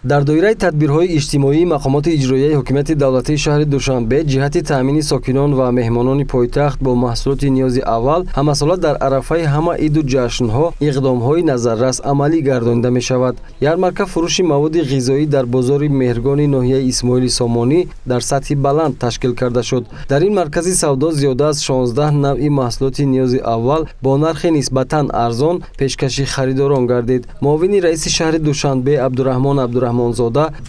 Дар доираи тадбирҳои иҷтимоии мақомоти иҷроияи ҳокимияти давлатии шаҳри Душанбе ҷиҳати таъмини сокинон ва меҳмонони пойтахт бо маҳсулоти ниёзи аввал ҳамасола дар арафаи ҳама иду ҷашнҳо иқдомҳои назаррас амалӣ гардонида мешавад. Ярмарка фурӯши маводи ғизоӣ дар бозори Меҳргони ноҳияи Исмоили Сомонӣ дар сатҳи баланд ташкил карда шуд. Дар ин маркази савдо зиёда аз 16 навъи маҳсулоти ниёзи аввал бо нархи нисбатан арзон пешкаши харидорон гардид. Муовини раиси шаҳри Душанбе Абдураҳмон Абдураҳмонзода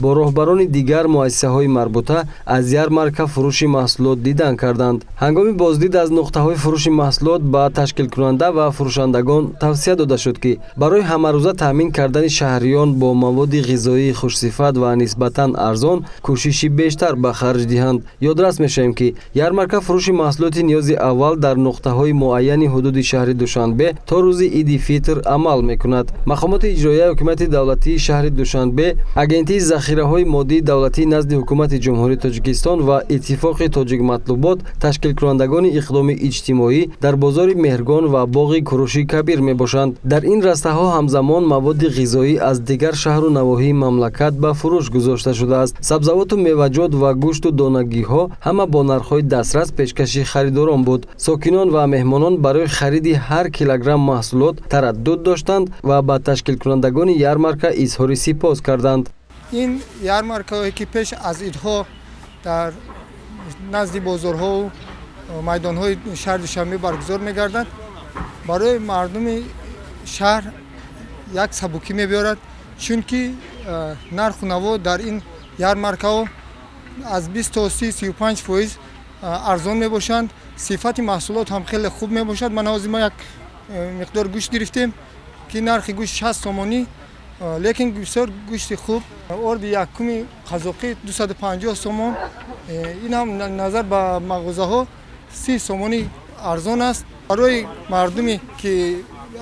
бо роҳбарони дигар муассисаҳои марбута аз ярмарка фурӯши маҳсулот дидан карданд. Ҳангоми боздид аз нуқтаҳои фурӯши маҳсулот ба ташкилкунанда ва фурӯшандагон тавсия дода шуд, ки барои ҳамарӯза таъмин кардани шаҳриён бо маводи ғизоии хушсифат ва нисбатан арзон кӯшиши бештар ба харҷ диҳанд. Ёдрас мешавем, ки ярмарка фурӯши маҳсулоти ниёзи аввал дар нуқтаҳои муайяни ҳудуди шаҳри Душанбе то рӯзи Иди Фитр амал мекунад. Мақомоти иҷроияи ҳокимияти давлатии шаҳри Душанбе, Агентии захираҳои моддии давлатии назди Ҳукумати Ҷумҳурии Тоҷикистон ва Иттифоқи Тоҷикматлубот ташкилкунандагони иқдоми иҷтимоӣ дар бозори Меҳргон ва боғи Куруши Кабир мебошанд. Дар ин растаҳо ҳамзамон маводи ғизоӣ аз дигар шаҳру навоҳии мамлакат ба фурӯш гузошта шудааст. Сабзавоту меваҷот ва гӯшту донагиҳо ҳама бо нархҳои дастрас пешкаши харидорон буд. Сокинон ва меҳмонон барои хариди ҳар килограмм маҳсулот тараддуд доштанд ва ба ташкилкунандагони ярмарка изҳори сипос карданд. Ин ярмаркаҳое, ки пеш аз идҳо дар назди бозорҳову майдонҳои шаҳри Душанбе баргузор мегардад, барои мардуми шаҳр як сабукӣ мебиёрад, чунки нарху наво дар ин ярмаркаҳо аз 20 то 30, 35% арзон мебошанд. Сифати маҳсулот ҳам хеле хуб мебошад. Ман ҳозир мо як миқдор гӯшт гирифтем, ки нархи гӯшт 60 сомонӣ, лекин бисёр гӯшти хуб. Орди якуми қазоқӣ 250 сомон, ин ҳам назар ба мағозаҳо 30 сомонӣ арзон аст. Барои мардуме, ки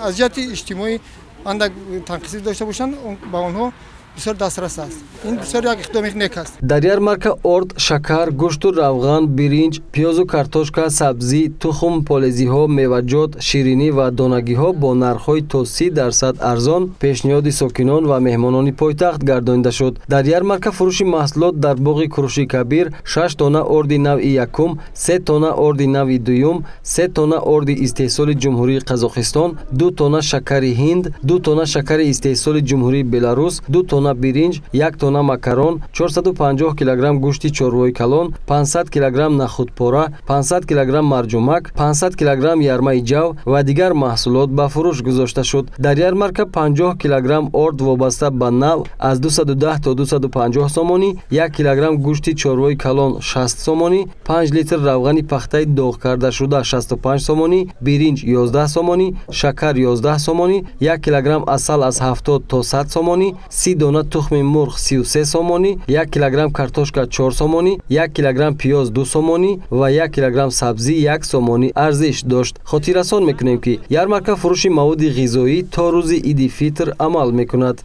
аз ҷиҳати иҷтимоӣ андак танқисӣ дошта бошанд, ба онҳо бисёр дастрас аст. Ин бисёр як иқдоми нек аст. Дар ярмарка орд, шакар, гӯшту равған, биринҷ, пиёзу картошка, сабзӣ, тухм, полезиҳо, меваҷот, ширинӣ ва донагиҳо бо нархҳои то 30% арзон пешниҳоди сокинон ва меҳмонони пойтахт гардонида шуд. Дар ярмарка фурӯши маҳсулот дар боғи Куруши Кабир шаш тонна орди навъи якум, се тонна орди навъи дуюм, се тонна орди истеҳсоли Ҷумҳурии Қазоқистон, ду тонна шакари ҳинд, ду тонна шакари истеҳсоли Ҷумҳурии Беларус, ду тонна биринҷ, як тонна макарон, 450 килограмм гӯшти чорвои калон, 500 килограмм нахӯдпора, 500 килограмм марҷумак, 500 килограмм ярмаи ҷав ва дигар маҳсулот ба фурӯш гузошта шуд. Дар ярмарка 50 килограмм орд вобаста ба навъ аз 210 то 250 сомонӣ, 1 килограмм гӯшти чорвои калон 60 сомонӣ, 5 литр равғани пахтаи доғ кардашуда 65 сомонӣ, биринҷ 11 сомонӣ, шакар 11 сомонӣ, 1 килограмм асал аз 70 то 100 сомонӣ, 30 дона тухми мурғ 33 сомонӣ, 1 килограмм картошка 4 сомонӣ, 1 килограмм пиёз 2 сомонӣ ва 1 килограмм сабзӣ 1 сомонӣ арзиш дошт. Хотиррасон мекунем, ки ярмарка фурӯши маводи ғизоӣ то рӯзи Иди Фитр амал мекунад.